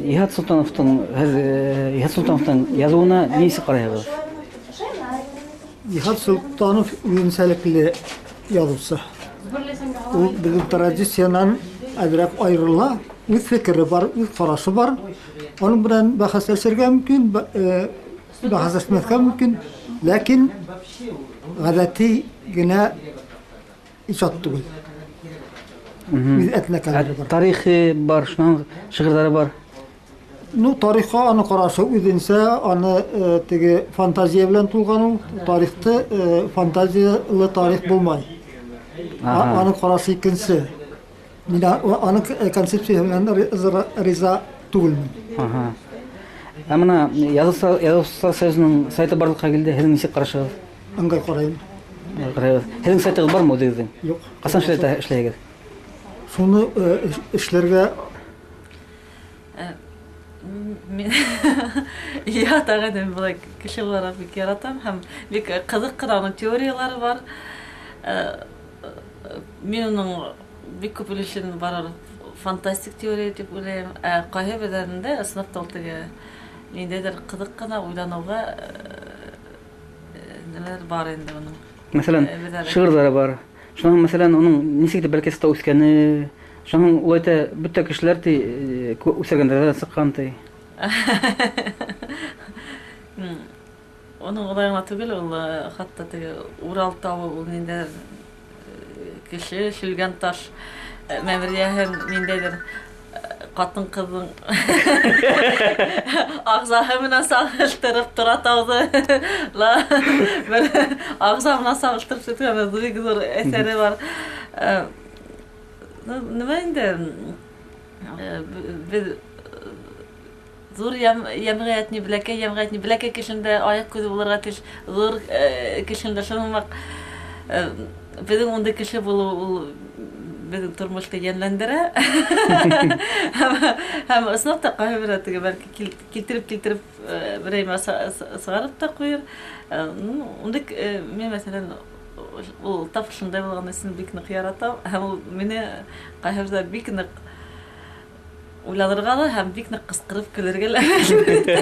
Иһат Солтановтың, һеҙ Иһат Солтановтың яҙыуына нисек ҡарайһығыҙ? Иһат Солтанов үҙенсәлекле яҙыусы. Ул беҙҙең традициянан әҙерәк айырыла. Үҙ фекере бар, үҙ ҡарашы бар. Аның белән бәхәсләшергә мөмкин, бәхәсләшмәҫкә мөмкин. Ләкин ғәҙәти генә ижад түгел. Үҙ әтнәкәләре бар. Тарихы бар, шунан шиғырҙары бар. Ну, тарихҡа аны ҡарашы үҙенсә, аны теге фантазия белән тулған ул. Тарихты фантазиялы тарих булмай. Аның ҡарашы икенсе. Мин аның концепцияһы менән риза түгелмен. Ә мына Яҙыусылар союзының сайты барлыҡҡа килде. Һеҙҙең нисек ҡарашығыҙ? Ыңғай ҡарайым. Ҡарайығыҙ. Һеҙҙең сайтығыҙ бармы үҙегеҙҙең? Юҡ. Ҡасан эшләйһегеҙ? Шуны эшләргә. Мин Иһат ағайҙы былай кеше булараҡ бик яратам һәм бик ҡыҙыҡ ҡына уның теориялары бар. Мин уның бик күп өлөшөн барыр фантастик теория тип уйлайым. Ә ҡайһы берҙәрендә ысынлап та ул теге ниндәйҙер ҡыҙыҡ ҡына уйланыуға нәмәләр бар инде уның. Мәҫәлән, Берҙәре. шиғырҙары бар. Шунан, мәҫәлән, уның нисек итеп бәләкәй саҡта үҫкәне, шунан ул әйтә, бөтә кешеләр ти, үҫергәндәрҙән сыҡҡан ти. Уның улай ғына түгел, ул хатта теге Урал тауы, ул ниндәйҙер кеше, шүлгән таш, мәмерйәһен ниндәйҙер ҡатын-ҡыҙҙың ағзаһы менән сағыштырып тора тауҙы. Ла, бер ағза менән сағыштырып бөткән бик ҙур әҫәре бар. Нимә инде, беҙ ҙур йәмғиәт ни, бәләкәй йәмғиәт ни, бәләкәй кешенең дә аяҡ күҙе булырға тейеш, ҙур кешенең дә шуның беҙҙең ундай кеше булыу ул беҙҙең тормошто йәнләндерә. Һәм ысынлап та ҡайһы бер теге бәлки килтереп-килтереп, берәй сығарып та ҡуйыр. Ундай мин, мәҫәлән, ул тап шундай булған өсөн бик ныҡ яратам. Һәм ул мине ҡайһы берҙә бик ныҡ уйланырға ла һәм бик ныҡ ҡысҡырып көлөргә лә мәжбүр итә.